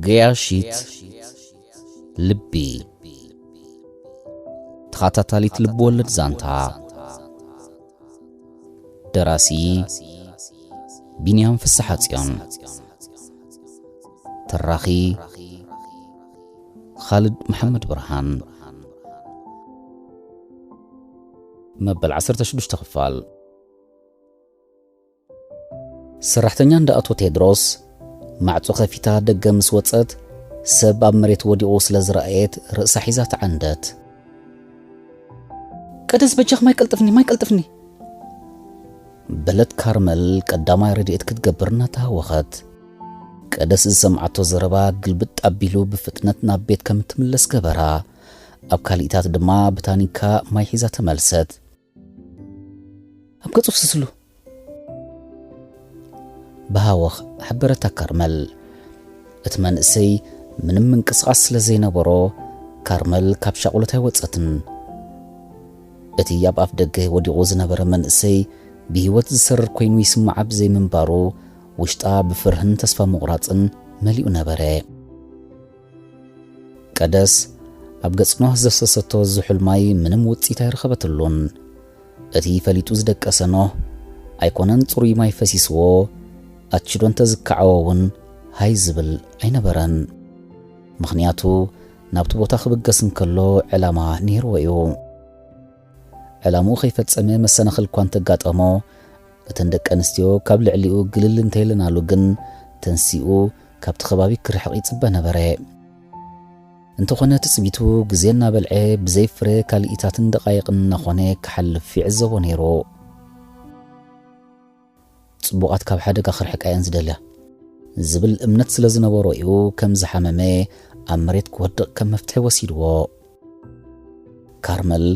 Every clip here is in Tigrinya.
ገያሺት ልቢ። ተኸታታሊት ልብ ወለድ ዛንታ። ደራሲ ቢንያም ፍስሓጽዮን። ተራኺ ኻልድ መሓመድ ብርሃን። መበል ዓሰርተ ሽዱሽተ ክፋል። ሰራሕተኛ እንዳ ኣቶ ቴድሮስ ማዕጾ ከፊታ ደገ ምስ ወጸት፣ ሰብ ኣብ መሬት ወዲቑ ስለ ዝረኣየት ርእሳ ሒዛ ተዓንደት። "ቀደስ በጃኽ ማይ ቀልጥፍኒ፣ ማይ ቀልጥፍኒ!" በለት ካርመል ቀዳማይ ረድኤት ክትገብር እናተሃወኸት። ቀደስ ዝሰምዓቶ ዘረባ ግልብጥ ኣቢሉ ብፍጥነት ናብ ቤት ከም እትምለስ ገበራ። ኣብ ካሊእታት ድማ ብታኒካ ማይ ሒዛ ተመልሰት። "ኣብ ገጹ ፍስስሉ!" ብሃወኽ ሓበረታ ካርመል። እቲ መንእሰይ ምንም ምንቅስቓስ ስለ ዘይነበሮ፣ ካርመል ካብ ሻቑሎት ኣይወጸትን። እቲ ኣብ ኣፍ ደገ ወዲቑ ዝነበረ መንእሰይ ብህይወት ዝሰርር ኮይኑ ይስምዓ ብዘይምንባሩ፣ ውሽጣ ብፍርህን ተስፋ ምቑራጽን መሊኡ ነበረ። ቀደስ ኣብ ገጽ ኖህ ዘፍሰሰቶ ዝሑል ማይ ምንም ውጽኢት ኣይረኸበትሉን። እቲ ፈሊጡ ዝደቀሰ ኖህ ኣይኮነን ጽሩይ ማይ ፈሲስዎ፣ ኣትሽዶ እንተዝከዓዎ እውን ሃይ ዝብል ኣይነበረን። ምኽንያቱ ናብቲ ቦታ ክብገስ እንከሎ ዕላማ ነይርዎ እዩ። ዕላምኡ ከይፈጸመ መሰናኽል እኳ እንተጋጠሞ፣ እተን ደቂ ኣንስትዮ ካብ ልዕሊኡ ግልል እንተይለናሉ ግን፣ ተንሲኡ ካብቲ ከባቢ ክርሕቕ ይጽበ ነበረ። እንተኾነ ትጽቢቱ ግዜ እናበልዐ ብዘይ ፍረ ካልኢታትን ደቓይቕን እናኾነ ክሓልፍ ይዕዘቦ ነይሩ። "ጽቡቓት ካብ ሓደጋ ክርሕቃ እየን ዝደልያ" ዝብል እምነት ስለ ዝነበሮ እዩ ከም ዝሓመመ ኣብ መሬት ክወድቕ ከም መፍትሒ ወሲድዎ። ካርመል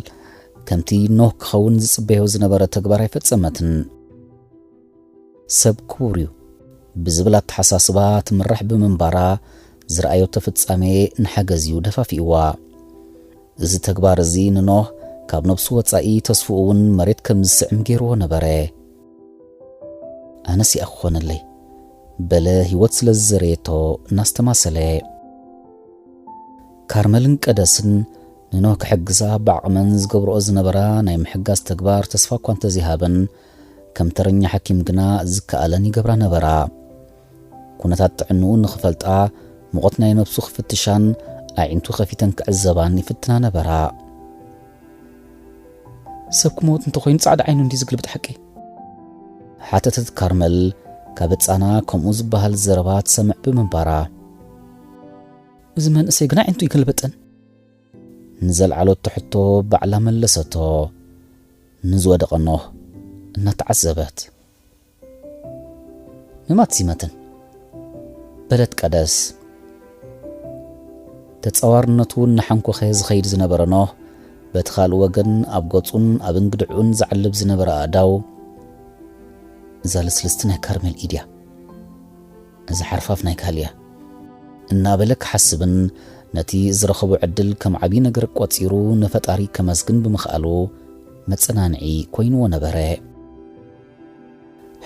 ከምቲ ኖህ ክኸውን ዝጽበዮ ዝነበረ ተግባር ኣይፈጸመትን። ሰብ ክቡር እዩ ብዝብል ኣተሓሳስባ ትምራሕ ብምንባራ፣ ዝረኣዮቶ ፍጻሜ ንሓገዝ እዩ ደፋፊእዋ። እዚ ተግባር እዚ ንኖህ ካብ ነብሱ ወጻኢ ተስፍኡ እውን መሬት ከም ዝስዕም ገይርዎ ነበረ። "ኣነስ እያ ክኾነለይ" በለ ህይወት ስለ ዝዘረየቶ እናስተማሰለ። ካርመልን ቀደስን ንኖህ ክሕግዛ ብዓቕመን ዝገብርኦ ዝነበራ ናይ ምሕጋዝ ተግባር ተስፋ እኳ እንተዘይሃበን፣ ከም ተረኛ ሓኪም ግና ዝከኣለን ይገብራ ነበራ። ኩነታት ጥዕንኡ ንኽፈልጣ፣ ሙቐት ናይ ነብሱ ክፍትሻን ኣዒንቱ ከፊተን ክዕዘባን ይፍትና ነበራ። "ሰብ ክመውት እንተኾይኑ ጻዕዳ ዓይኑ እንዲ ዝግልብጥ ሓቂ?" ሓተተት ካርመል፣ ካብ ህጻና ከምኡ ዝበሃል ዘረባ ትሰምዕ ብምንባራ። "እዚ መንእሰይ ግን ኣዒንቱ ይገልበጠን?" ንዘልዓለቶ ሕቶ ባዕላ መለሰቶ፣ ንዝወደቐ ኖህ እናተዓዘበት። "ምማት ሲመትን?" በለት ቀደስ። ተጻዋርነቱ እናሓንኮኸ ዝኸይድ ዝነበረ ኖህ፣ በቲ ካልእ ወገን ኣብ ገጹን ኣብ እንግድዕኡን ዝዓልብ ዝነበረ ኣእዳው፣ "እዛ ልስልስቲ ናይ ካርሜል ኢድ እያ፣ እዛ ሓርፋፍ ናይ ካልእ እያ" እናበለ ክሓስብን ነቲ ዝረኸቦ ዕድል ከም ዓብዪ ነገር ቆጺሩ ንፈጣሪ ከመስግን ብምኽኣሉ መጸናንዒ ኮይንዎ ነበረ።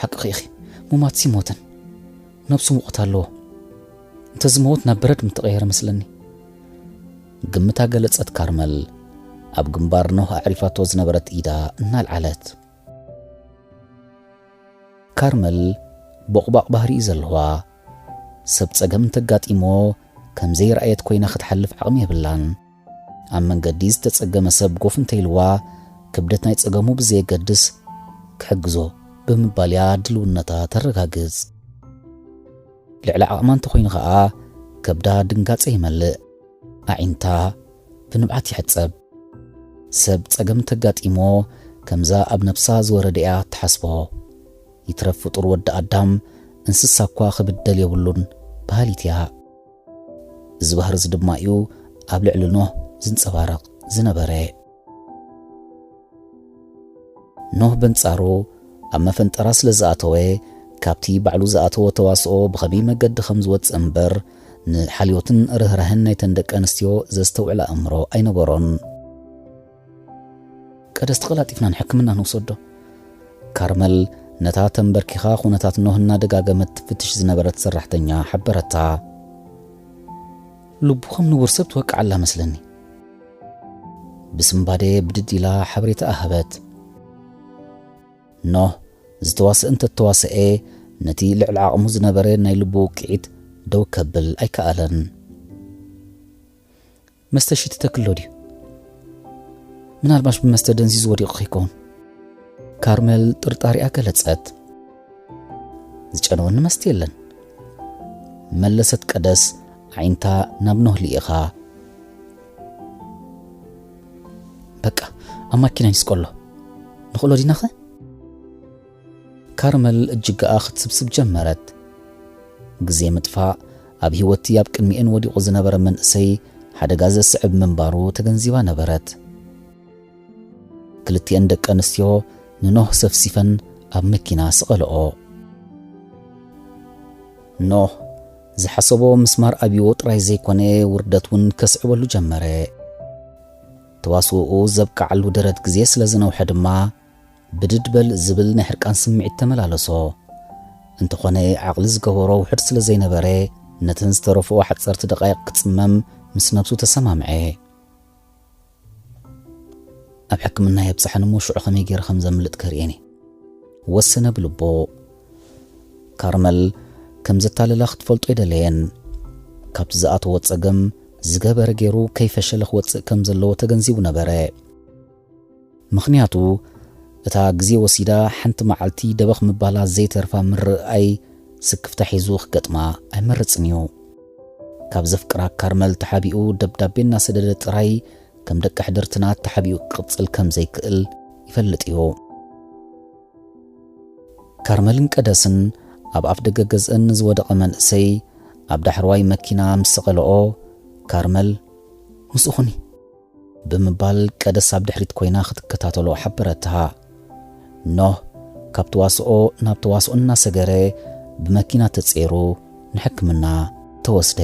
"ሓቅኺ ኢኺ፣ ሙማትሲ ሞተን፣ ነብሱ ሙቐት ኣለዎ። እንተዝመውት ናብ በረድ ምተቐየረ መስለኒ" ግምታ ገለጸት ካርመል፣ ኣብ ግንባር ኖህ ኣዕሪፋቶ ዝነበረት ኢዳ እናልዓለት። ካርመል ቦቕባቕ ባህሪ እዩ ዘለዋ። ሰብ ጸገም እንተጋጢሞ ከም ዘይረኣየት ኮይና ክትሓልፍ ዓቕሚ የብላን። ኣብ መንገዲ ዝተጸገመ ሰብ ጎፍ እንተኢልዋ፣ ክብደት ናይ ጸገሙ ብዘየገድስ ክሕግዞ ብምባል እያ ድልውነታ ተረጋግጽ። ልዕሊ ዓቕማ እንተኾይኑ ኸኣ ከብዳ ድንጋጸ ይመልእ፣ ኣዒንታ ብንብዓት ይሕጸብ። ሰብ ጸገም እንተጋጢሞ ከምዛ ኣብ ነብሳ ዝወረደ እያ ትሓስቦ። ይትረፍ ፍጡር ወዲ ኣዳም፣ እንስሳ እኳ ክብደል የብሉን በሃሊት እያ። እዚ ባህሪ እዚ ድማ እዩ ኣብ ልዕሊ ኖህ ዝንጸባረቕ ዝነበረ። ኖህ በንጻሩ ኣብ መፈንጠራ ስለ ዝኣተወ፣ ካብቲ ባዕሉ ዝኣተዎ ተዋስኦ ብኸመይ መገዲ ከም ዝወጽእ እምበር፣ ንሓልዮትን ርህራህን ናይተን ደቂ ኣንስትዮ ዘስተውዕል ኣእምሮ ኣይነበሮን። "ቀደስ ተቐላጢፍና ንሕክምና ንውሰዶ?" ካርመል ነታ ተንበርኪኻ ኩነታት ኖህ እናደጋገመት ትፍትሽ ዝነበረት ሰራሕተኛ ሓበረታ። ልቡ ከም ንቡር ሰብ ትወቅዓላ መስለኒ። ብስምባዴ ብድድ ኢላ ሓበሬታ ኣሃበት። ኖህ ዝተዋስእ እንተተዋስኤ፣ ነቲ ልዕሊ ዓቕሙ ዝነበረ ናይ ልቡ ውቅዒት ደው ከብል ኣይከኣለን። መስተ ሽትተክሎ ድዩ? ምናልባሽ ብመስተ ደንዚዙ ወዲቑ ከይከውን? ካርመል ጥርጣሪኣ ገለጸት። ዝጨነወኒ መስተ የለን፣ መለሰት ቀደስ ኣዒንታ ናብ ኖህ ልኢኻ። በቃ፣ ኣብ ማኪና ይስቆሎ። ንኽእሎ ዲናኸ? ካርመል እጅጋኣ ክትስብስብ ጀመረት። ግዜ ምጥፋእ ኣብ ህይወቲ ኣብ ቅድሚኤን ወዲቑ ዝነበረ መንእሰይ ሓደጋ ዘስዕብ ምንባሩ ተገንዚባ ነበረት። ክልቲኤን ደቂ ኣንስትዮ ንኖህ ሰፍሲፈን ኣብ መኪና ስቐልኦ። ኖህ ዝሓሰቦ ምስማር ኣብይዎ ጥራይ ዘይኮነ፣ ውርደት እውን ከስዕበሉ ጀመረ። ተዋስኦኡ ዘብቅዓሉ ደረት ግዜ ስለ ዝነውሐ ድማ፣ ብድድ በል ዝብል ናይ ሕርቃን ስምዒት ተመላለሶ። እንተኾነ፣ ዓቕሊ ዝገበሮ ውሑድ ስለ ዘይነበረ፣ ነተን ዝተረፍኦ ሓጸርቲ ደቃይቕ ክጽመም ምስ ነብሱ ተሰማምዐ። ኣብ ሕክምና የብጽሓኒ እሞ፣ ሽዑ ከመይ ገይረ ከም ዘምልጥ ከርእየን እየ፣ ወሰነ ብልቡ። ካርመል ከም ዘታለላ ክትፈልጦ ኣይደለየን። ካብቲ ዝኣተዎ ጸገም ዝገበረ ገይሩ ከይፈሸለ ክወጽእ ከም ዘለዎ ተገንዚቡ ነበረ። ምኽንያቱ፣ እታ ግዜ ወሲዳ ሓንቲ መዓልቲ ደበኽ ምባላ ዘይተርፋ ምርኣይ ስክፍታ ሒዙ ክገጥማ ኣይመርጽን እዩ። ካብ ዘፍቅራ ካርመል ተሓቢኡ ደብዳቤ እናሰደደ ጥራይ ከም ደቂ ሕድርትና ተሓቢኡ ክቕጽል ከም ዘይክእል ይፈልጥ እዩ። ካርመልን ቀደስን ኣብ ኣፍ ደገ ገዝአን ንዝወደቐ መንእሰይ ኣብ ዳሕረዋይ መኪና ምስ ሰቐለኦ፣ ካርመል፣ "ምስኡ ኹኒ" ብምባል ቀደስ ኣብ ድሕሪት ኮይና ክትከታተሎ ሓበረታ። ኖህ ካብ ተዋስኦ ናብ ተዋስኦ እናሰገረ ብመኪና ተጸይሩ ንሕክምና ተወስደ።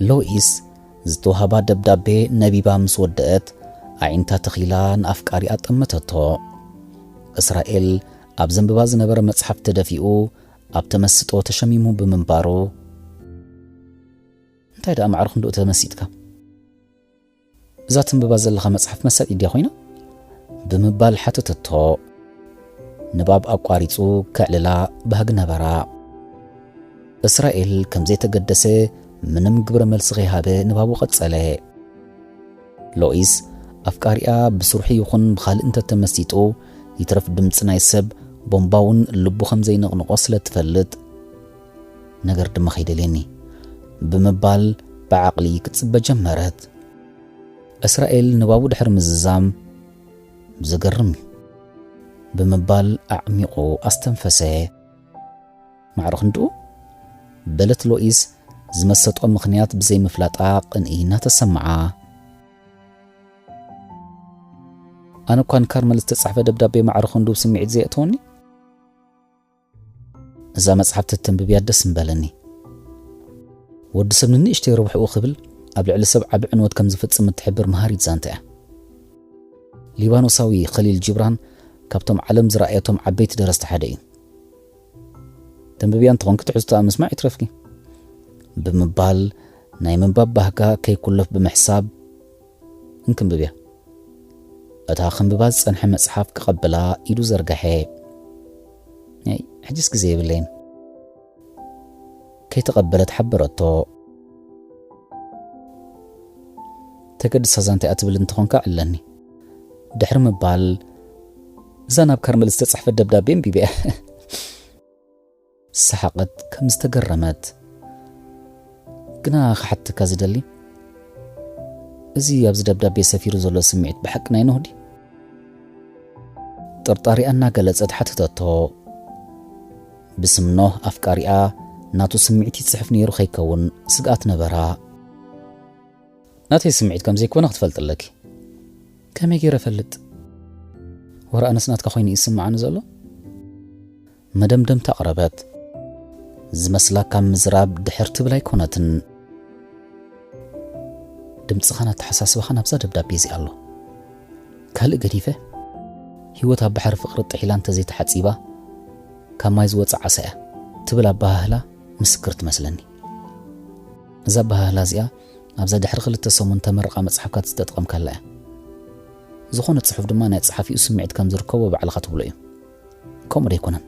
ሎኢስ ዝተዋህባ ደብዳቤ ነቢባ ምስ ወደአት፣ ኣዒንታ ተኺላ ንኣፍቃሪኣ ጠመተቶ። እስራኤል ኣብ ዘንብባ ዝነበረ መጽሓፍ ተደፊኡ፣ ኣብ ተመስጦ ተሸሚሙ ብምንባሩ፣ "እንታይ ደኣ ማዕረ ክንድኡ ተመሲጥካ? እዛ ተንብባ ዘለኻ መጽሓፍ መሳጢት ድያ ኮይና?" ብምባል ሓተተቶ። ንባብ ኣቋሪጹ ከዕልላ ባህጊ ነበራ። እስራኤል ከም ዘይተገደሰ ምንም ግብረ መልሲ ከይሃበ ንባቡ ቀጸለ። ሎኢስ ኣፍቃሪኣ ብስርሑ ይኹን ብኻልእ እንተተመሲጡ፣ ይትረፍ ድምጺ ናይ ሰብ ቦምባ እውን ልቡ ከም ዘይንቕንቖ ስለ ትፈልጥ፣ ነገር ድማ ከይደልየኒ ብምባል ብዓቕሊ ክትጽበ ጀመረት። እስራኤል ንባቡ ድሕሪ ምዝዛም፣ "ዘገርም እዩ" ብምባል ኣዕሚቑ ኣስተንፈሰ። "ማዕረ ክንድኡ?" በለት ሎኢስ ዝመሰጦ ምኽንያት ብዘይምፍላጣ ቅንኢ እናተሰምዓ። ኣነ እኳ ንካርመል ዝተጻሕፈ ደብዳቤ ማዕረ ክንድኡ ብስምዒት ዘየእተወኒ፣ እዛ መጽሓፍ ተተንብብያ ደስ ምበለኒ። ወዲ ሰብ ንንእሽተይ ረብሕኡ ክብል ኣብ ልዕሊ ሰብ ዓቢ ዕንወት ከም ዝፍጽም እትሕብር መሃሪት ዛንታ እያ። ሊባኖሳዊ ኸሊል ጂብራን ካብቶም ዓለም ዝረኣየቶም ዓበይቲ ደረስቲ ሓደ እዩ። "ተንብብያ እንተኾንኪ ትሕዝቶኣ ምስማዕ ይትረፍኪ" ብምባል ናይ ምንባብ ባህጋ ከይኩለፍ ብምሕሳብ፣ "እንክንብብያ?" እታ ክንብባ ዝጸንሐ መጽሓፍ ክቐብላ ኢዱ ዘርግሐ። "ኣይ፣ ሕጅስ ግዜ የብለይን" ከይተቐበለት ሓበረቶ። "ተገድሳ ዛንታ እያ ትብል እንተኾንካ ዕለኒ" ድሕሪ ምባል፣ "እዛ ናብ ካርመል ዝተጻሕፈት ደብዳቤ ኣንቢበያ" ሰሓቐት ከም ዝተገረመት። "ግና ክሓተካ ዝደሊ፣ እዚ ኣብዚ ደብዳቤ ሰፊሩ ዘሎ ስምዒት ብሓቂ ናይ ኖህ ድዩ?" ጥርጣሪኣ እናገለጸት ሓተተቶ። ብስም ኖህ ኣፍቃሪኣ ናቱ ስምዒት ይጽሕፍ ነይሩ ከይከውን ስግኣት ነበራ። "ናተይ ስምዒት ከም ዘይኮነ ክትፈልጢ ኣለኪ።" "ከመይ ገይረ እፈልጥ? ወረ ኣነስ ናትካ ኮይኑ እዩ ዝስምዓኒ ዘሎ?" መደምደምታ ኣቕረበት። ዝመስላ ካብ ምዝራብ ድሕር ትብል ኣይኮነትን። "ድምጽኻን ኣተሓሳስባኻን ኣብዛ ደብዳቤ እዚ ኣሎ። ካልእ ገዲፈ፣ ህይወት ኣብ ባሕሪ ፍቕሪ ጥሒላ እንተዘይተሓጺባ፣ ካብ ማይ ዝወጽእ ዓሳ እያ" ትብል ኣበሃህላ ምስክር ትመስለኒ። እዛ ኣበሃህላ እዚኣ ኣብዛ ድሕሪ ክልተ ሰሙን ተመርቓ መጽሓፍካ ዝተጠቐምካላ እያ። ዝኾነ ጽሑፍ ድማ ናይ ጸሓፊኡ ስምዒት ከም ዝርከቦ ባዕልኻ ትብሎ እዩ። ከምኡ ዶ ኣይኮነን?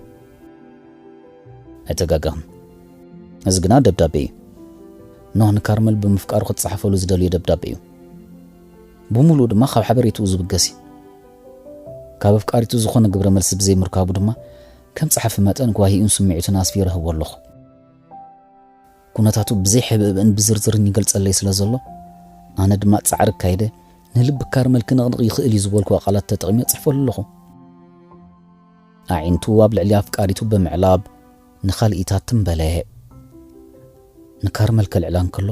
ኣይተጋገኽን። እዚ ግና ደብዳቤ እዩ። ኖህ ንካርመል ብምፍቃሩ ክትጸሓፈሉ ዝደልዮ ደብዳቤ እዩ። ብምሉኡ ድማ ካብ ሓበሬትኡ ዝብገስ እዩ። ካብ ኣፍቃሪቱ ዝኾነ ግብረ መልሲ ብዘይምርካቡ ድማ ከም ጸሓፊ መጠን ጓሂኡን ስምዒቱን ኣስፊረ ህቦ ኣለኹ። ኩነታቱ ብዘይ ሕብእብእን ብዝርዝርን ይገልጸለይ ስለ ዘሎ፣ ኣነ ድማ ጻዕሪ ኣካይደ ንልቢ ካርመል ክንቕንቕ ይኽእል እዩ ዝበልኩዋ ቃላት ተጠቒመ ጽሕፈሉ ኣለኹ። ኣዒንቱ ኣብ ልዕሊ ኣፍቃሪቱ ብምዕላብ ንኻልኢታት ትንበለ። ንካርመል ከልዕላ እንከሎ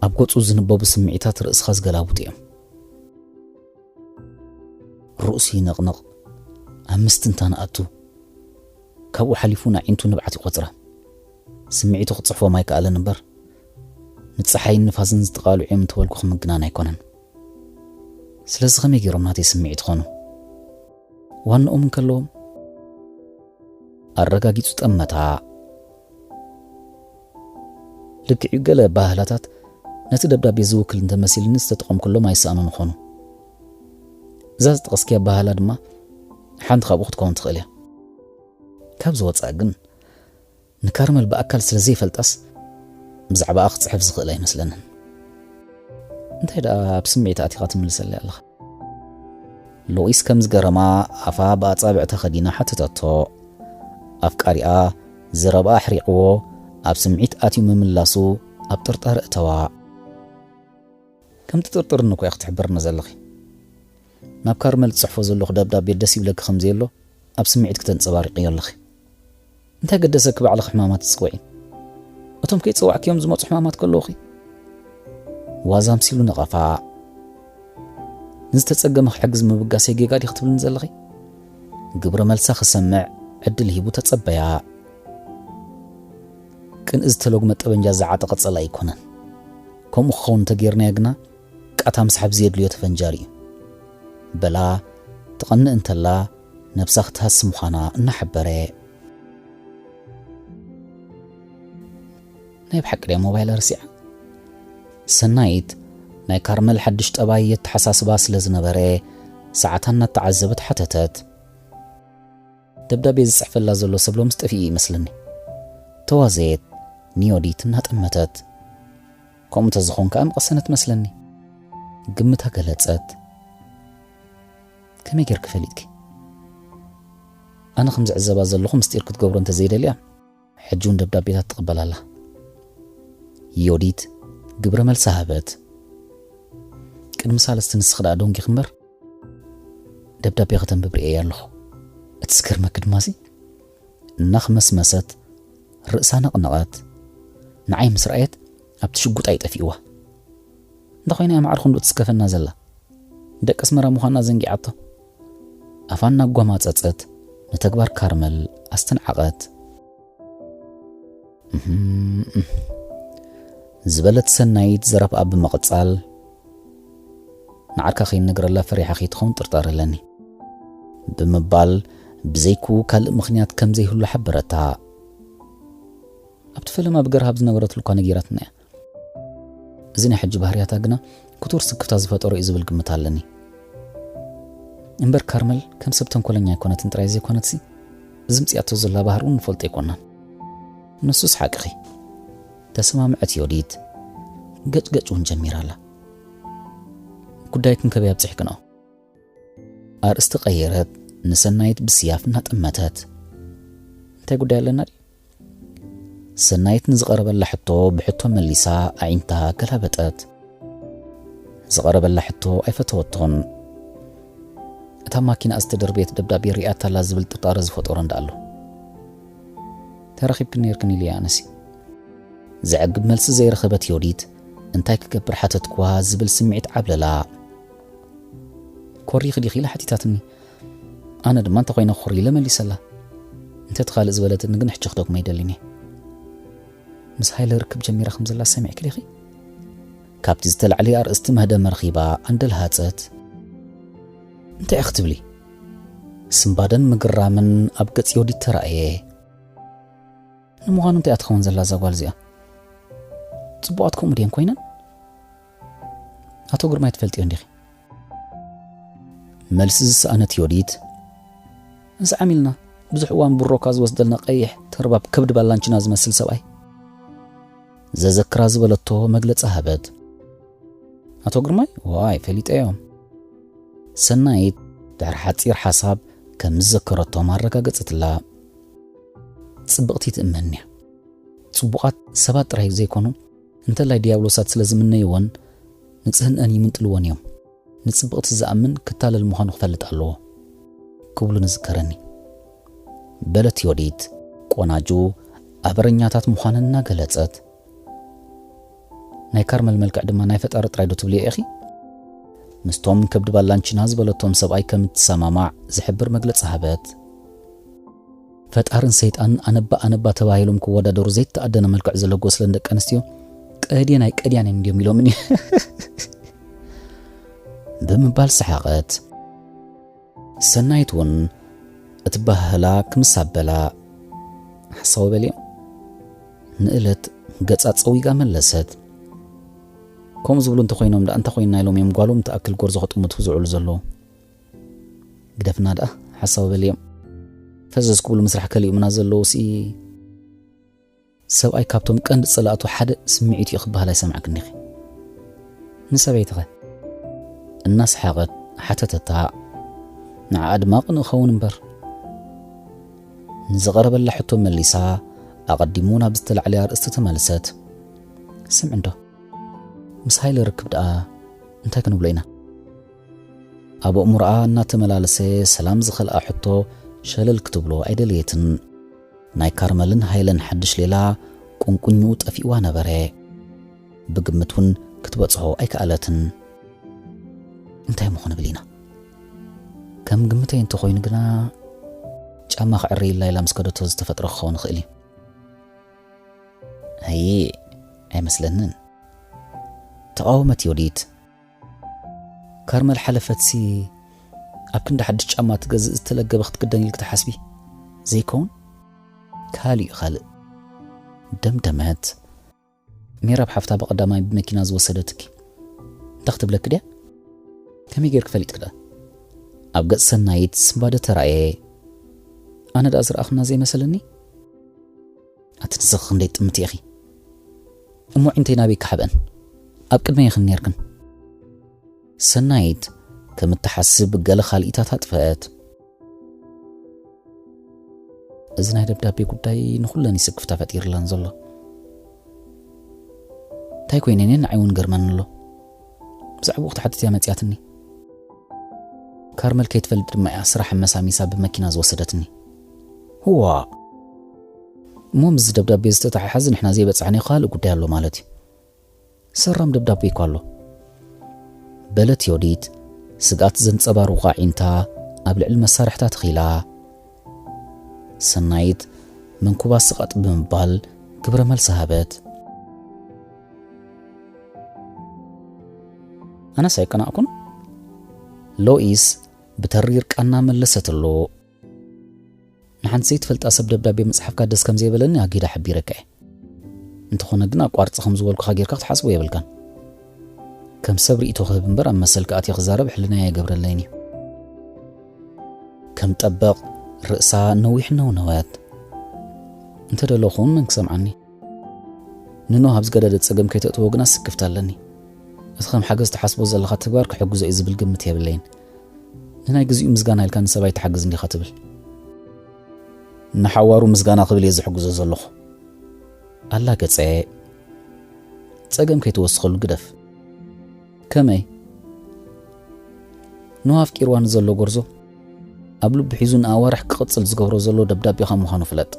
ኣብ ገጹ ዝንበቡ ስምዒታት ርእስኻ ዝገላብጡ እዮም። ርእሱ ይንቕንቕ፣ ኣብ ምስትንታን ኣቱ። ካብኡ ሓሊፉ ንኣዒንቱ ንብዓት ይቖጽራ። ስምዒቱ ክጽሕፎም ኣይከኣለን እምበር፣ ንጸሓይን ንፋስን ዝተቓልዑ እዮም እንተበልኩ ክምግናን ኣይኮነን። ስለዚ ከመይ ገይሮም ናተይ ስምዒት ኾኑ? ዋንኦም እንከለዎም ኣረጋጊጹ ጠመታ። ልክዕዩ፣ ገለ ባህላታት ነቲ ደብዳቤ ዝውክል እንተመሲልኒ ዝተጠቐምኩሎም ኣይሰኣኑን ኾኑ። እዛ ዝጠቐስክያ ባህላ ድማ ሓንቲ ካብኡ ክትከውን ትኽእል እያ። ካብ ዝወጻእ ግን ንካርመል ብኣካል ስለ ዘይፈልጣስ ብዛዕባኣ ክጽሕፍ ዝኽእል ኣይመስለንን። እንታይ ደኣ ኣብ ስምዒት ኣቲኻ ትምልሰለይ ኣለኻ? ሎኢስ ከም ዝገረማ ኣፋ ብኣጻብዕታ ከዲና ሓተተቶ። ኣፍቃሪኣ ዘረባኣ ኣሕሪቕዎ ኣብ ስምዒት ኣትዩ ምምላሱ ኣብ ጥርጣረ እተዋ። ከም ትጥርጥርኒ እኮ ኢኺ ትሕብርኒ ዘለኺ። ናብ ካርመል ዝጽሕፎ ዘለኹ ደብዳቤ ደስ ይብለኪ ከም ዘየሎ ኣብ ስምዒት ክተንጸባርቅዮ ኣለኺ። እንታይ ገደሰኪ ባዕልኺ ሕማማት ትጽውዒ? እቶም ከይጸዋዕክዮም ዝመጹ ሕማማት ከለዉኺ? ዋዛ ኣምሲሉ ነቐፋ። ንዝተጸገመ ክሕግዝ ምብጋሰይ ጌጋ ዲኺ ትብልኒ ዘለኺ? ግብረ መልሳ ክሰምዕ ዕድል ሂቡ ተጸበያ። ቅንኢ ዝተለጉመ ጠበንጃ ዝዓጠቐ ጸላኢ ኣይኮነን። ከምኡ ክኸውን እንተጌርናዮ ግና ቃታ ምስሓብ ዘየድልዮ ተፈንጃሪ እዩ። በላ ትቐንእ እንተላ ነብሳ ክትሃሲ ምዃና እናሓበረ። ናይ ብሓቂ ድያ ሞባይል ረሲዓ? ሰናይት ናይ ካርመል ሓድሽ ጠባይ የተሓሳስባ ስለ ዝነበረ ሰዓታ እናተዓዘበት ሓተተት። ደብዳቤ ዝጽሕፈላ ዘሎ ሰብ ሎምስ ጠፊኡ ይመስለኒ። ተዋዘየት ንዮዲት እናጠመተት። ከምኡ እንተዝኾን ከኣ ምቐሰነት መስለኒ። ግምታ ገለጸት። ከመይ ጌርኪ ፈሊጥኪ? ኣነ ከም ዝዕዘባ ዘለኹ ምስጢር ክትገብሮ እንተዘይደልያ፣ ሕጂ እውን ደብዳቤታት ትቕበል ኣላ። ዮዲት ግብረ መልሲ ሃበት። ቅድሚ ሳልስቲ ንስኺ ደኣ ደንጊኺ እምበር፣ ደብዳቤ ከተንብብ ርእየያ ኣለኹ። እቲ ዝገርመኪ ድማሲ፣ እናኽመስመሰት ርእሳ ነቕነቐት። ንዓይ ምስ ረኣየት ኣብቲ ሽጉጥ ኣይጠፊእዋ። እንተ ኾይና እያ ማዕረ ክንዱ ትስከፈና ዘላ። ደቂ ኣስመራ ምዃና ዘንጊዓቶ። ኣፋ እናጓማጸጸት ንተግባር ካርመል ኣስተንዓቐት። እህም፣ እህ። ዝበለት ሰናይት ዘረብኣ ብምቕጻል፣ ንዓርካ ከይነግረላ ፈሪሓ ከይትኸውን ጥርጣረ ኣለኒ ብምባል ብዘይኩ ካልእ ምኽንያት ከም ዘይህሉ ሓበረታ። ኣብቲ ፈለማ ብገርሃብ ዝነበረትሉ እኳ ነጊራትና እያ። እዚ ናይ ሕጂ ባህርያታ ግና ክቱር ስክፍታ ዝፈጠሮ እዩ ዝብል ግምት ኣለኒ። እምበር ካርመል ከም ሰብ ተንኮለኛ ኣይኮነትን ጥራይ ዘይኮነትሲ፣ እዚ ምጽኣቶ ዘላ ባህሪ እውን ንፈልጦ ኣይኮናን። ንሱስ ሓቅኺ። ተሰማምዐት ዮዲት። ገጭ ገጭ እውን ጀሚራ ኣላ። ጉዳይክን ከበይ ኣብጺሕክንኦ? ኣርእስቲ ቀየረት፣ ንሰናይት ብስያፍ እናጠመተት። እንታይ ጉዳይ ኣለና ድዩ? ሰናይት ንዝቐረበላ ሕቶ ብሕቶ መሊሳ ኣዒንታ ገላበጠት። ዝቐረበላ ሕቶ ኣይፈተወቶን። እታ ማኪና ዝተደርበየት ደብዳቤ ሪኣታ ኣላ ዝብል ጥርጣረ ዝፈጠሮ እንዳ ኣሎ። ተራኺብክን ነይርክን ኢሉ ኣነሲ። ዘዕግብ መልሲ ዘይረኸበት ዮዲት፣ እንታይ ክገብር ሓተትኩዋ ዝብል ስምዒት ዓብለላ። ኮሪኺ ዲኺ ኢላ ሓቲታትኒ። ኣነ ድማ እንተኾይነ ኮሪ ኢለ መሊሰላ። እንተ እቲ ካልእ ዝበለትኒ ግን ሕጂ ክደግሞ ኣይደልን እየ። ምስ ሃይለ ርክብ ጀሚራ ከም ዘላ ሰሚዕኪ ዲኺ? ካብቲ ዝተላዕለ ኣርእስቲ መህደም ረኺባ ኣንደልሃጸት። እንታይ ኢኺ ትብሊ? ስምባደን ምግራምን ኣብ ገጽ ዮዲት ተራእየ። ንምዃኑ እንታይ እያ ትኸውን ዘላ እዛ ጓል እዚኣ? ጽቡቓት ከምኡ ድየን ኮይነን? ኣቶ ግርማይ ትፈልጥዮ እንዲኺ? መልሲ ዝሰኣነት ዮዲት፣ እንስዓም ኢልና፣ ብዙሕ እዋን ብሮካ ዝወስደልና ቀይሕ ተርባብ ከብዲ ባላንቺና ዝመስል ሰብኣይ። ዘዘክራ ዝበለቶ መግለጺ ሃበት። ኣቶ ግርማይ? ዋይ፣ ፈሊጠዮም። ሰናይት ድሕሪ ሓጺር ሓሳብ ከም ዝዘከረቶ ማረጋገጸትላ። ጽብቕቲ ትእመንያ። ጽቡቓት ሰባት ጥራይ ዘይኮኑ፣ እንተላይ ዲያብሎሳት ስለ ዝምነይዎን ንጽህንአን ይምንጥልዎን እዮም። ንጽብቕቲ ዝኣምን ክታለል ምዃኑ ክፈልጥ ኣለዎ ክብሉ ንዝከረኒ። በለት ዮዲት፣ ቆናጁ ኣበረኛታት ምዃነን እናገለጸት። ናይ ካርመል መልክዕ ድማ ናይ ፈጣሪ ጥራይ ዶ ትብልዮ ኢኺ? ምስቶም ከብዲ ባላንቺና ዝበለቶም ሰብኣይ ከም እትሰማማዕ ዝሕብር መግለጺ ሃበት። ፈጣርን ሰይጣን ኣነባ ኣነባ ተባሂሎም ክወዳደሩ ዘይተኣደነ መልክዕ ዘለጎ ስለን ደቂ ኣንስትዮ ቀድየን ኣይቀድያንን እንድዮም ኢሎምኒ ብምባል ሰሓቐት። ሰናይት እውን እቲ ባህላ ክምስ ኣበላ፣ ሓሳዊ በልዮም ንእለት ገጻ ጸዊጋ መለሰት። ከምኡ ዝብሉ እንተኾይኖም ደኣ እንታይ ኮይንና ኢሎም እዮም ጓሎም ትኣክል ጎርዞ ከጥምቱ ዝውዕሉ ዘለዉ? ግደፍና ደኣ ሓሳዊ በልዮም። ፈዘዝ ክብሉ ምስራሕ ከሊኡምና ዘለዉ ሲ ሰብኣይ ካብቶም ቀንዲ ጸላእቱ ሓደ ስምዒት እዩ ክበሃል ኣይሰማዕክን ዲኺ? ንሰበይትኸ? እናሰሓቐት ሓተተታ። ንዓኣ ድማ ቅንእ ኸውን እምበር። ንዝቐረበላ ሕቶ መሊሳ ኣቐዲሙ ናብ ዝተላዕለያ ኣርእስቲ ተመልሰት። ስምዒ እንዶ፣ ምስ ሃይለ ርክብ ደኣ እንታይ ክንብሎ ኢና? ኣብ ኣእምሮኣ እናተመላለሰ ሰላም ዝኸልኣ ሕቶ ሸለል ክትብሎ ኣይደለየትን። ናይ ካርመልን ሃይለን ሓድሽ ሌላ ቁንቁኝኡ ጠፊእዋ ነበረ። ብግምት እውን ክትበጽሖ ኣይከኣለትን። እንታይ እሞ ክንብል ኢና? ከም ግምተይ እንተኾይኑ ግና ጫማ ክዕርየላ ኢላ ምስ ከደቶ ዝተፈጥረ ክኸውን ይኽእል እዩ። ኣይ፣ ኣይመስለንን። ተቓወመት ዮዲት። ካርመል ሓለፈትሲ ኣብ ክንዲ ሓድሽ ጫማ ትገዝእ ዝተለገበ ክትክደን ኢልክ ትሓስቢ? ዘይከውን ካልእ እዩ ካልእ። ደምደመት። ሜራብ ሓፍታ ብቐዳማይ ብመኪና ዝወሰደትኪ እንታይ ክትብለኪ ድያ? ከመይ ጌርክ ፈሊጥክ ደኣ? ኣብ ገጽ ሰናይት ስንባደ ተራእየ። ኣነ ደኣ ዝረኣኽና ዘይመሰለኒ? ኣቲ ንስኺ ክንደይ ጥምቲ ኢኺ። እሞ ዒንተይ ናበይ ክሓብአን? ኣብ ቅድመይ ኢኽን ኔርክን። ሰናይት ከም እትሓስብ ገለ ካልኢታት ኣጥፈአት። እዚ ናይ ደብዳቤ ጉዳይ ንኹለን እዩ ስክፍታ ፈጢርለን ዘሎ። እንታይ ኮይነን እየን ንዓይ እውን ገርመኒ ኣሎ። ብዛዕባኡ ክትሓትት እያ መጺኣትኒ። ካርመል ከይትፈልጥ ድማ እያ ስራሕ መሳሚሳ ብመኪና ዝወሰደትኒ። ህዋ! እሞ ምስዚ ደብዳቤ ዝተተሓሓዘ ንሕና ዘይበጻሕናዮ ካልእ ጉዳይ ኣሎ ማለት እዩ። ሰራም ደብዳቤ እኮ ኣሎ። በለት ዮዲት ስግኣት ዘንጸባርቑ ኣዒንታ ኣብ ልዕሊ መሳርሕታ ተኺላ። ሰናይት መንኩባ ስቐጥ ብምባል ግብረ መልሲ ሃበት። ኣነስ ኣይቀናእኩን። ሎኢስ ብተሪር ቃና መለሰትሉ። ንሓንቲ ዘይትፈልጣ ሰብ ደብዳቤ ምጽሓፍካ ደስ ከም ዘይበለኒ ኣጊዳ ሓቢረካ እየ። እንተኾነ ግን ኣቋርጺ ከም ዝበልኩኻ ጌርካ ክትሓስቦ የብልካን። ከም ሰብ ርእይቶ ክህብ እምበር ኣብ መሰልካ ኣትየ ክዛረብ ሕልናይ ኣይገብረለይን እዩ። ከም ጠበቕ ርእሳ ነዊሕ ነውነወት። እንተ ደለኹ እውን መን ክሰምዓኒ? ንኖህ ኣብ ዝገደደ ጸገም ከይተእትዎ ግና ስክፍታ ኣለኒ። እቲ ከም ሓገዝ ትሓስቦ ዘለኻ ተግባር ክሕግዞ እዩ ዝብል ግምት የብለይን። ንናይ ግዚኡ ምስጋና ኢልካ ንሰብ ኣይትሓግዝ እንዲኻ ትብል። ንሓዋሩ ምስጋና ክብል እየ ዝሕግዞ ዘለኹ። ኣላገጸ። ጸገም ከይትወስኸሉ ግደፍ። ከመይ? ኖህ ኣፍቂርዋ ንዘሎ ጎርዞ ኣብ ልቡ ሒዙ ንኣዋርሕ ክቕጽል ዝገብሮ ዘሎ ደብዳቤኻ ምዃኑ ፍለጥ።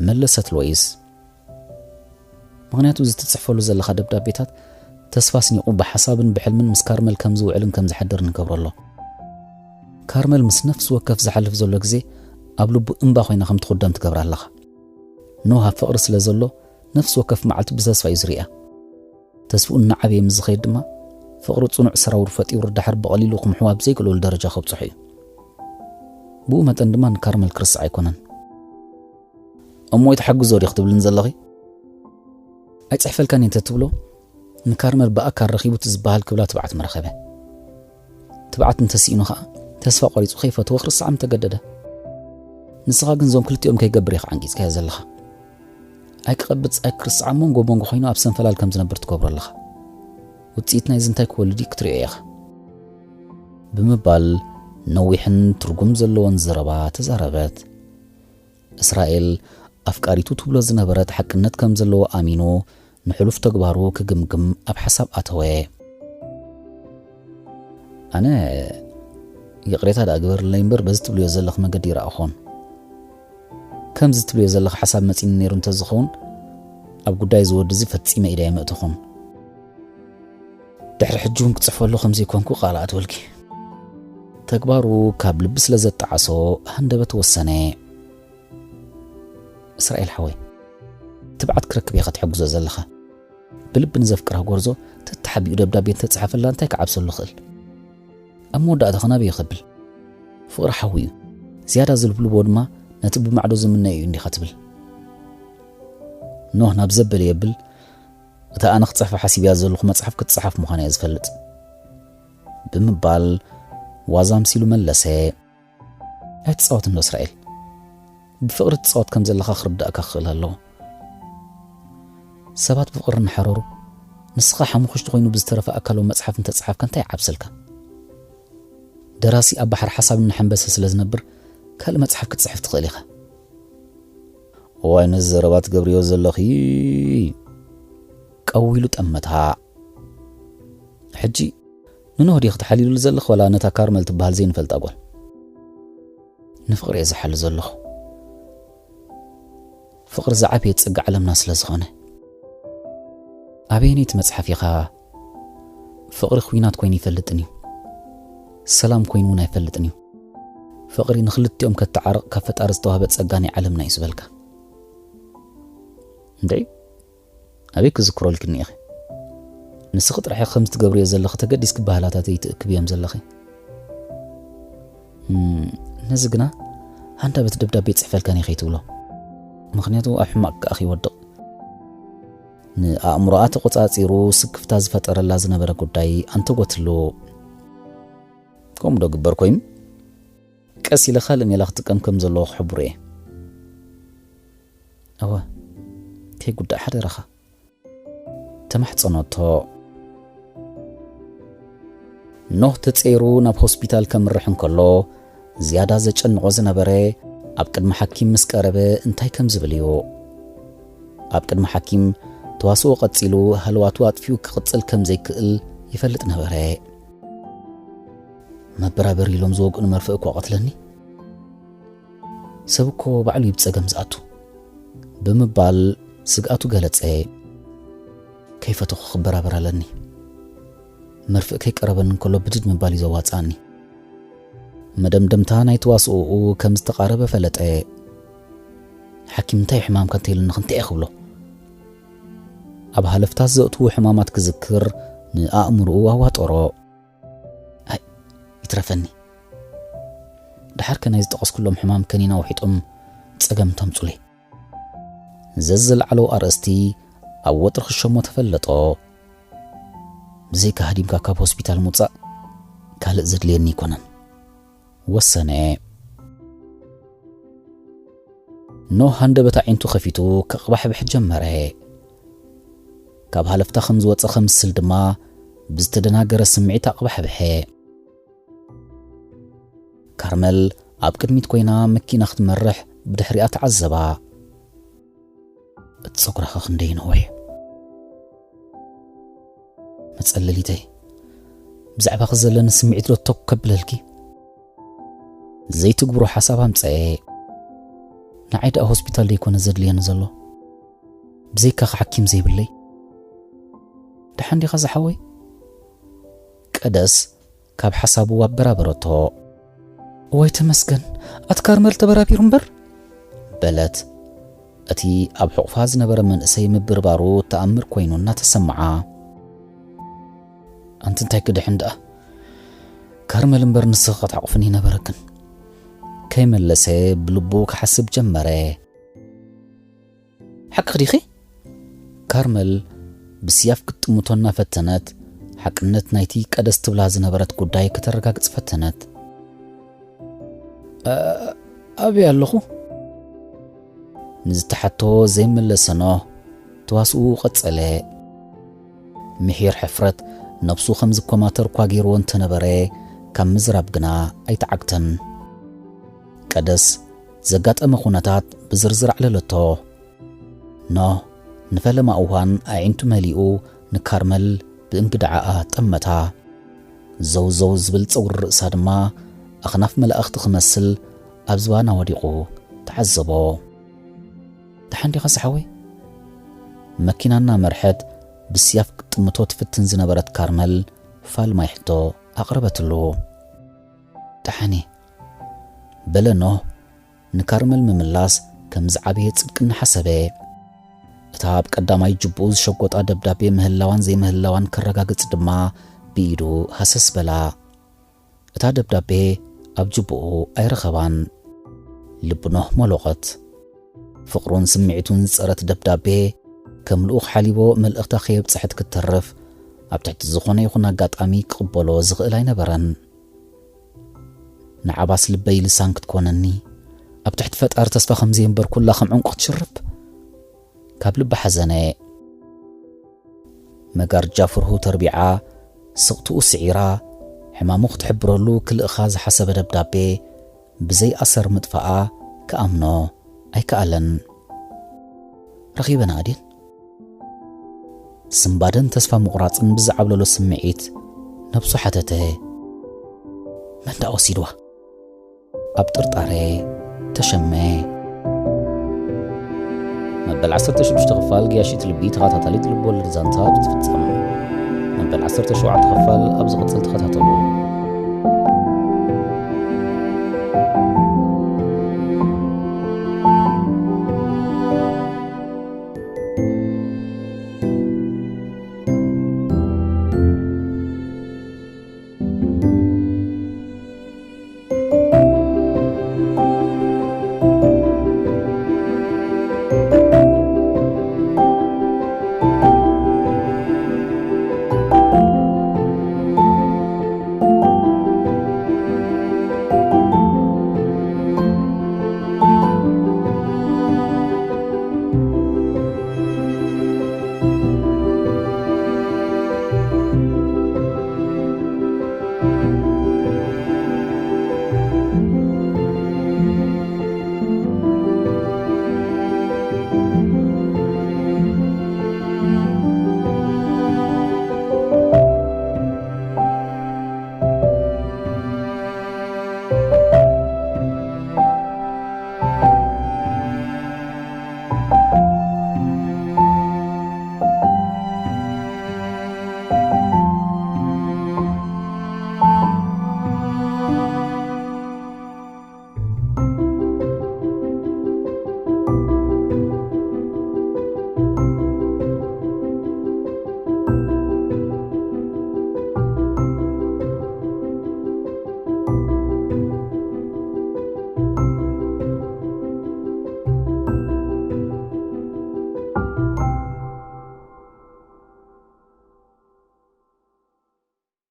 መለሰት ሎይስ። ምኽንያቱ እዚ ትጽሕፈሉ ዘለኻ ደብዳቤታት ተስፋ ኣስኒቑ ብሓሳብን ብሕልምን ምስ ካርመል ከም ዝውዕልን ከም ዝሓድርን ይገብሮ ኣሎ። ካርመል ምስ ነፍሲ ወከፍ ዝሓልፍ ዘሎ ግዜ ኣብ ልቡ እምባ ኮይና ከም ትኹደም ትገብራ ኣለኻ። ኖህ ኣብ ፍቕሪ ስለ ዘሎ ነፍሲ ወከፍ መዓልቲ ብተስፋ እዩ ዝሪኣ። ተስፍኡ እናዓበየ ምስ ዝኸይድ ድማ ፍቕሪ ጽኑዕ ሰራውር ፈጢሩ ደሓር ብቐሊሉ ክምሕዋ ኣብ ዘይክእለሉ ደረጃ ከብጽሖ እዩ። ብኡ መጠን ድማ ንካርመል ክርስዕ ኣይኮነን። እሞ ይትሓግዞ ዲኺ ትብልኒ ዘለኺ? ኣይጽሕፈልካን እየ እንተትብሎ፣ ንካርመል ብኣካል ረኺቡ እቲ ዝበሃል ክብላ ትብዓት ምረኸበ። ትብዓት እንተስኢኑ ኸኣ፣ ተስፋ ቆሪጹ ከይፈትዎ ክርስዓ ምተገደደ። ንስኻ ግን እዞም ክልቲኦም ከይገብር ኢኻ ዓንቂጽካዮ ዘለኻ። ኣይክቐብጽ ኣይክርስዓ መንጎ መንጎ ኮይኑ ኣብ ሰንፈላል ከም ዝነብር ትገብሮ ኣለኻ። ውጽኢት ናይዚ እንታይ ክወልድ እዩ ክትሪኦ ኢኻ። ብምባል ነዊሕን ትርጉም ዘለዎን ዘረባ ተዛረበት። እስራኤል ኣፍቃሪቱ ትብሎ ዝነበረት ሓቅነት ከም ዘለዎ ኣሚኑ ንሕሉፍ ተግባሩ ክግምግም ኣብ ሓሳብ ኣተወ። ኣነ ይቕሬታ ደኣ ግበርለይ እምበር በዚ ትብልዮ ዘለኽ መገዲ ይረኣኹን። ከምዚ ትብልዮ ዘለኽ ሓሳብ መጺኒ ነይሩ እንተዝኸውን ኣብ ጉዳይ ዝወዲ እዚ ፈጺመ ኢደ የመእተኹን። ድሕሪ ሕጂ እውን ክጽሕፈሉ ከም ዘይኮንኩ ቃል ኣትወልኪ። ተግባሩ ካብ ልቢ ስለ ዘጠዓሶ ሃንደበት ወሰነ። እስራኤል ሓወይ፣ ትብዓት ክረክብ ኢኻ ትሕግዞ ዘለኻ። ብልቢ ንዘፍቅራ ጎርዞ ተተሓቢኡ ደብዳቤ እንተጸሓፈላ እንታይ ክዓብሰሉ ይኽእል? ኣብ መወዳእታ ኸ ናበይ ከብል? ፍቕሪ ሓዊ እዩ። ዝያዳ ዝልብልቦ ድማ ነቲ ብማዕዶ ዝምነዮ እዩ እንዲኻ ትብል። ኖህ ናብ ዘበለ የብል፣ እታ ኣነ ክጽሕፋ ሓሲብያ ዘለኹ መጽሓፍ ክትጽሓፍ ምዃና እየ ዝፈልጥ። ብምባል ዋዛ ኣምሲሉ መለሰ። ኣይትጻወት እንዶ እስራኤል። ብፍቕሪ ትጻወት ከም ዘለኻ ክርዳእካ ክኽእል ኣለዎ። ሰባት ብፍቕሪ እናሓረሩ፣ ንስኻ ሓሙኽሽቲ ኮይኑ ብዝተረፈ ኣካላዊ መጽሓፍ እንተጸሓፍካ እንታይ ይዓብሰልካ? ደራሲ ኣብ ባሕሪ ሓሳብ እናሐንበሰ ስለ ዝነብር ካልእ መጽሓፍ ክትጽሕፍ ትኽእል ኢኻ። እዋይ ነዚ ዘረባ ትገብርዮ ዘለኺ። ቀዊሉ ጠመታ። ሕጂ ንኖህ ዲኺ ትሓልይሉ ዘለኺ ዋላ ነታ ካርመል ትበሃል ዘይንፈልጣ ጓል? ንፍቕሪ እየ ዝሓሊ ዘለኹ። ፍቕሪ ዝዓበየ ጸጋ ዓለምና ስለ ዝኾነ። ኣበየነይቲ መጽሓፍ ኢኻ ፍቕሪ ኹናት ኮይኑ ይፈልጥን እዩ፣ ሰላም ኮይኑ እውን ኣይፈልጥን እዩ፣ ፍቕሪ ንኽልቲኦም ከተዓርቕ ካብ ፈጣሪ ዝተዋህበ ጸጋ ናይ ዓለምና እዩ ዝበልካ? እንድዒ ኣበይ ክዝክረልክኒ ኢኺ? ንስኺ ጥራሕ ኢኺ ከምዚ ትገብርዮ ዘለኺ ተገዲስኪ ባህላታተይ ትእክብዮም ዘለኺ። እም፣ ነዚ ግና ሃንዳበት ደብዳቤ ይጽሕፈልካን እየ ከይትብሎ። ምኽንያቱ ኣብ ሕማቕ ከኣ ከይወድቕ። ንኣእምሮኣ ተቖጻጺሩ ስክፍታ ዝፈጠረላ ዝነበረ ጉዳይ ኣንተጎትሉ። ከምኡ ዶ ግበር ኮይኑ? ቀስ ኢለ ካልእ ሜላ ክጥቀም ከም ዘለዎ ክሕብሮ እየ። እወ፣ ከይጉዳእ ሓደራኻ። ተማሕጸነቶ። ኖህ ተጸይሩ ናብ ሆስፒታል ከምርሕ እንከሎ፣ ዝያዳ ዘጨንቖ ዝነበረ ኣብ ቅድሚ ሓኪም ምስ ቀረበ እንታይ ከም ዝብል እዩ። ኣብ ቅድሚ ሓኪም ተዋስኦ ቀጺሉ ሃለዋቱ ኣጥፊኡ ክቕጽል ከም ዘይክእል ይፈልጥ ነበረ። መበራበሪ ኢሎም ዝወግኡኒ መርፍእ እኮ ቀትለኒ። ሰብ እኮ ባዕሉ እዩ ብጸገም ዝኣቱ። ብምባል ስግኣቱ ገለጸ። ከይፈተኹ ክበራበር ኣለኒ። መርፍእ ከይቀረበኒ እንከሎ ብድድ ምባል እዩ ዘዋጽኣኒ። መደምደምታ ናይ ተዋስኦኡ ከም ዝተቓረበ ፈለጠ። ሓኪም እንታይ ሕማምካ እንተኢሉኒ እንታይ እየ ክብሎ? ኣብ ሃለፍታት ዘእትዉ ሕማማት ክዝክር ንኣእምሮኡ ኣዋጠሮ። ኣይ፣ ይትረፈኒ። ደሓርከ ናይ ዝጠቐስኩሎም ሕማም ከኒና ውሒጦም ጸገም እንተምጹለይ። ዘዝለዓሎ ኣርእስቲ ኣብ ወጥሪ ክሸሞ ተፈለጦ። ብዘይካ ሃዲምካ ካብ ሆስፒታል ምውጻእ ካልእ ዘድልየኒ ኣይኮነን። ወሰነ። ኖህ ሃንደበት ኣዒንቱ ከፊቱ ከቕባሕብሕ ጀመረ። ካብ ሃለፍታ ከም ዝወጸ ከምስል ድማ ብዝተደናገረ ስምዒት ኣቕባሕብሐ። ካርመል ኣብ ቅድሚት ኮይና መኪና ክትመርሕ ብድሕሪኣ ተዓዘባ። እቲ ጸጉራኸ ክንደይ ነዊሕ? መጸለሊተይ፣ ብዛዕባኺ ዘለኒ ስምዒት ዶ ቶክ ከብለልኪ? ዘይትግብሮ ሓሳብ ኣምጸኤ። ንዓይ ደኣ ሆስፒታል ደይኮነ ዘድልየኒ ዘሎ? ብዘይካኺ ሓኪም ዘይብለይ? ደሓን ዲኻ ዝሓወይ? ቀደስ ካብ ሓሳቡ ኣበራበረቶ። እዋይ ተመስገን፣ ኣቲ ካርመል ተበራቢሩ እምበር? በለት። እቲ ኣብ ሕቑፋ ዝነበረ መንእሰይ ምብርባሩ ተኣምር ኮይኑ እናተሰምዓ። ኣንቲ እንታይ ክድሕን ደኣ? ካርመል እምበር ንስኺ ክትሓቑፍኒ ነበረክን። ከይመለሰ ብልቡ ክሓስብ ጀመረ። ሓቅኺ ዲኺ? ካርመል ብስያፍ ክትጥምቶ እናፈተነት፣ ሓቅነት ናይቲ ቀደስ ትብላ ዝነበረት ጉዳይ ከተረጋግጽ ፈተነት። "እ-፣ ኣበይ ኣለኹ?" ንዝተሓቶ ዘይመለሰ ኖህ፣ ተዋስኡ ቀጸለ። ምሒር ሕፍረት ነብሱ ከም ዝኮማተር እኳ ገይርዎ እንተነበረ፣ ካብ ምዝራብ ግና ኣይተዓግተን። ቀደስ ዘጋጠመ ኩነታት ብዝርዝር ኣዕለለቶ። ኖህ ንፈለማ እዋን ኣዒንቱ መሊኡ ንካርመል ብእንግድዓኣ ጠመታ። ዘው ዘው ዝብል ጸጉሪ ርእሳ ድማ ኣኽናፍ መላእኽቲ ክመስል ኣብ ዝባና ወዲቑ ተዓዘቦ። "ደሓን ዲኻ ዝሓወይ?" መኪና እናመርሐት ብስያፍ ክትጥምቶ ትፍትን ዝነበረት ካርመል ፋልማይ ሕቶ ኣቕረበትሉ። "ደሓን እየ" በለ ኖህ ንካርመል ምምላስ ከም ዝዓበየ ጽድቂ እናሓሰበ። እታ ኣብ ቀዳማይ ጅቡኡ ዝሸጎጣ ደብዳቤ ምህላዋን ዘይምህላዋን ከረጋግጽ ድማ ብኢዱ ሃሰስ በላ። እታ ደብዳቤ ኣብ ጅቡኡ ኣይረኸባን። ልቢ ኖህ መሎቐት። ፍቕሩን ስምዒቱን ዝጸረት ደብዳቤ ከም ልኡኽ ሓሊቦ መልእኽታ ከየብጽሐት ክትተርፍ፣ ኣብ ትሕቲ ዝኾነ ይኹን ኣጋጣሚ ክቕበሎ ዝኽእል ኣይነበረን። "ንዓባስ ልበይ ልሳን ክትኮነኒ፣ ኣብ ትሕቲ ፈጣሪ ተስፋ ከም ዘየንበርኩላ ከም ዕንቁ ክትሽርብ?" ካብ ልቢ ሓዘነ። መጋርጃ ፍርሁ ተርቢዓ፣ ስቕትኡ ስዒራ፣ ሕማሙ ክትሕብረሉ ክልእኻ ዝሓሰበ ደብዳቤ ብዘይ ኣሰር ምጥፋኣ ክኣምኖ ኣይከኣለን። "ረኺበና ድየን?" ስምባደን ተስፋ ምቑራጽን ብዝዓብለሎ ስምዒት ነብሱ ሓተተ። "መን ደኣ ወሲድዋ?" ኣብ ጥርጣረ ተሸመ። መበል ዓሰርተ ሽዱሽተ ክፋል ገያሺት ልቢ ተኸታታሊት ልብ ወለድ ዛንታ ትፍጸም። መበል ዓሰርተ ሸውዓተ ክፋል ኣብ ዝቕጽል ተኸታተሉ።